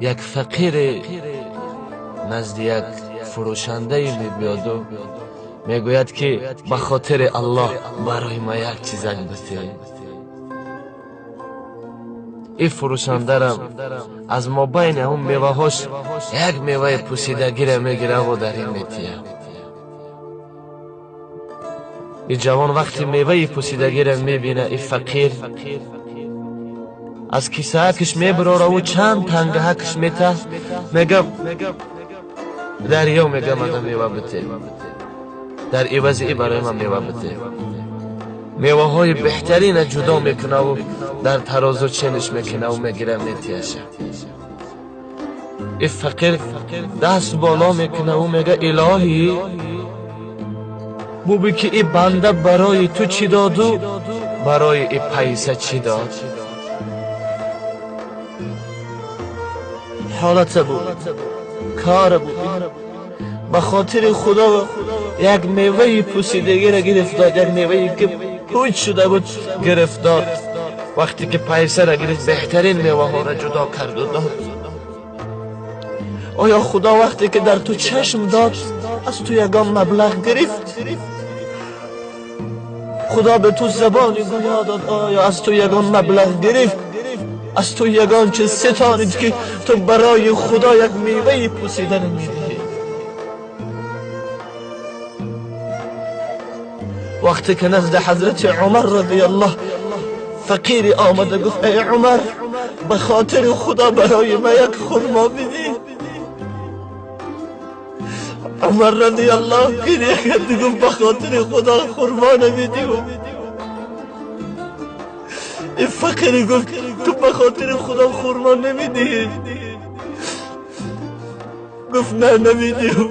Як фақире назди як фурӯшандае мебиёду мегӯяд, ки ба хотири Аллоҳ барои ма як чизак бите. Ин фурӯшандарам аз мобайни ҳамун меваҳош як меваи пӯсидагиро мегираву дар ин метия. Ин ҷавон вақти меваи пӯсидагиро мебина, ин фақир аз кисаакш мебарораву чанд тангаҳакш мета, мега дарё, мега мада мева бите, дар ивази и барои ман мева бите. Меваҳои беҳтарина ҷудо мекунаву дар тарозу чениш мекунаву мегира, метияша. И фақир даст боло мекунаву мега: «Илоҳӣ, буби ки и банда барои ту чӣ доду, барои и пайса чӣ дод?» Ҳолата буд, кора буд, ба хотири Худо як меваи пӯсидагиро гирифт дод, як мевае ки пуч шуда буд гирифт дод. Вақте ки пайсара гирифт, беҳтарин меваҳоро ҷудо карду дод. Оё Худо вақте ки дар ту чашм дод, аз ту ягон маблағ гирифт? Худо ба ту забони гӯё дод, оё аз ту ягон маблағ гирифт? Аз ту ягон чиз ситонид, ки ту барои Худо як меваи пӯсида намедиҳӣ? Вақте ки назди ҳазрати Умар радиаллоҳ фақире омада гуфт: «Эй Умар, ба хотири Худо барои ман як хурмо бидӣ», Умар радиаллоҳ гиря кард, гуфт: «Ба хотири Худо хурмо намедиҳу?» Ин фақире гуфт: «Ту ба хотири Худо хурмо намедиҳӣ?» Гуфт: «Не, намедиҳам.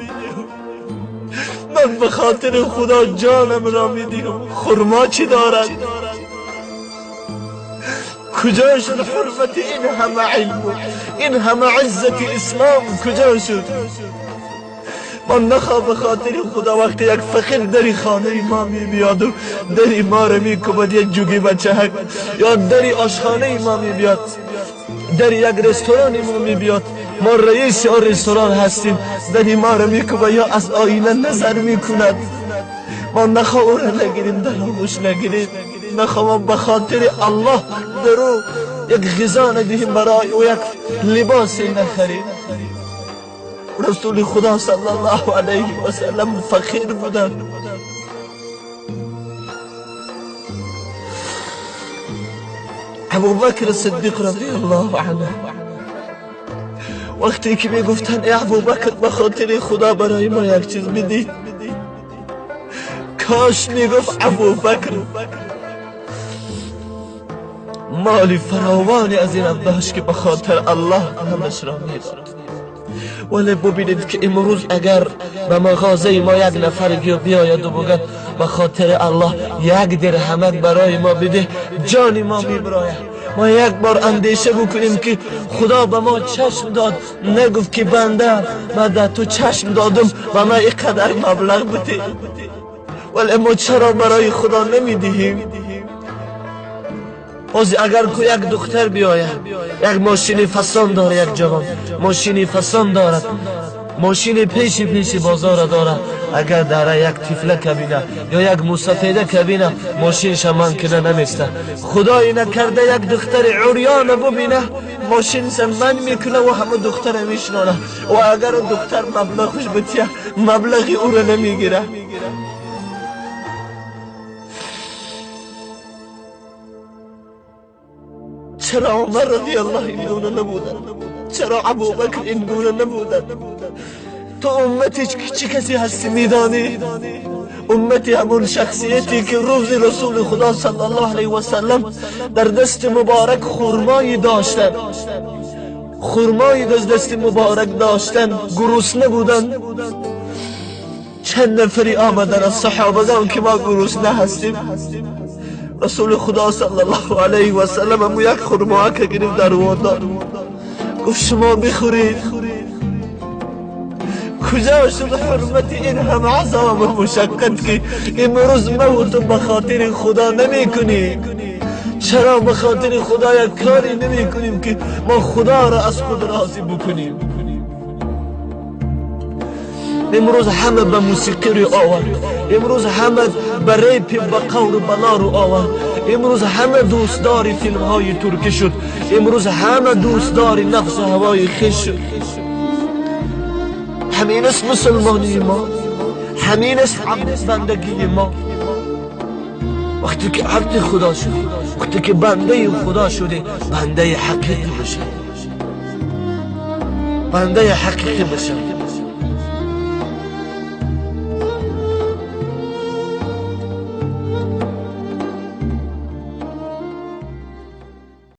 Ман ба хотири Худо ҷонамро медиҳам, хурмо чӣ дорад?» Куҷо шуд ҳурмати ин ҳама илму ин ҳама иззати ислом? Куҷо шуд? Мо нахоҳ ба хотири Худо вақте як фақир дари хонаи мо мебиёду дари моро мекӯбад, як ҷуги бачаҳак, ё дари ошхонаи мо мебиёд, дари як ресторани мо мебиёд, мо раиси он ресторан ҳастем, дари моро мекӯбад ё аз оина назар мекунад, мо нахоҳ ӯро нагирем, дар оғӯш нагирем, нахоҳ мо ба хотири Аллоҳ дар ӯ як ғизо надиҳем, барои ӯ як либосе нахарем. Расули Худо саллаллоҳу алайҳи васаллам фақир буданд. Абубакр Сиддиқ радиаллоҳу анҳу вақте ки мегуфтанд: «Эй Абубакр, ба хотири Худо барои мо як чиз бидӣ», кош мегуфт Абубакр моли фаровоне аз инам дошт, ки ба хотир Аллоҳ ҳамашро медод. Вале бубинед, ки имрӯз агар ба мағозаи мо як нафар биёяду бугӯяд: «Ба хотири Аллоҳ як дирҳамак барои мо бидеҳ», ҷони мо мебирояд. Мо як бор андеша бикунем, ки Худо ба мо чашм дод, нагуфт, ки банда, ман дар ту чашм додам, ба ман ин қадар маблағ бидеҳ. Вале мо чаро барои Худо намедиҳем? Ҳозир агар ку як духтар биёяд, як мошини фасон дорад, як ҷавон мошини фасон дорад, мошини пеши пеши бозора дорад, агар дара як тифла кабина ё як мусафеда кабина, мошинша ман кина наместа. Худои накарда як духтари урёна бубина, мошинша ман мекуна ва ҳама духтара мешинона, ва агар духтар маблағаш бития, маблағи ӯро намегира. Чаро Умар радиаллоҳ ин гуна набуданд? Чаро Абубакр ин гуна набуданд? Ту уммати чӣ касе ҳастӣ, медонӣ? Уммати ҳамон шахсияте, ки рӯзи Расули Худо саллаллоҳу алайҳи васаллам дар дасти муборак хурмое доштанд, хурмое дар дасти муборак доштанд, гурусна буданд. Чанд нафаре омаданд аз саҳобагон, ки мо гурусна ҳастем. Расули Худо саллаллоҳу алайҳи васаллам ҳамун як хурмоака гирифт, дар ӯ дод, гуфт: «Шумо бихӯред». Куҷо шуд ҳурмати ин ҳама азобу мушаққат, ки имрӯз ма ту ба хотири Худо намекунӣ? چرا به خاطر خدا یک کاری نمی کنیم که ما خدا را از خود راضی بکنیم؟ امروز همه به موسیقی رو آورد، امروز همه به ریپ، به قور و بلا رو آورد، امروز همه دوستدار فیلم های ترکی شد، امروز همه دوستدار نفس و هوای خویش شد. همین است مسلمانی ما، همین است عبد بندگی ما. وقتی که عبد خدا شدی، وقتی که بنده خدا شدی، بنده حقیقی بشه، بنده حقیقی بشه.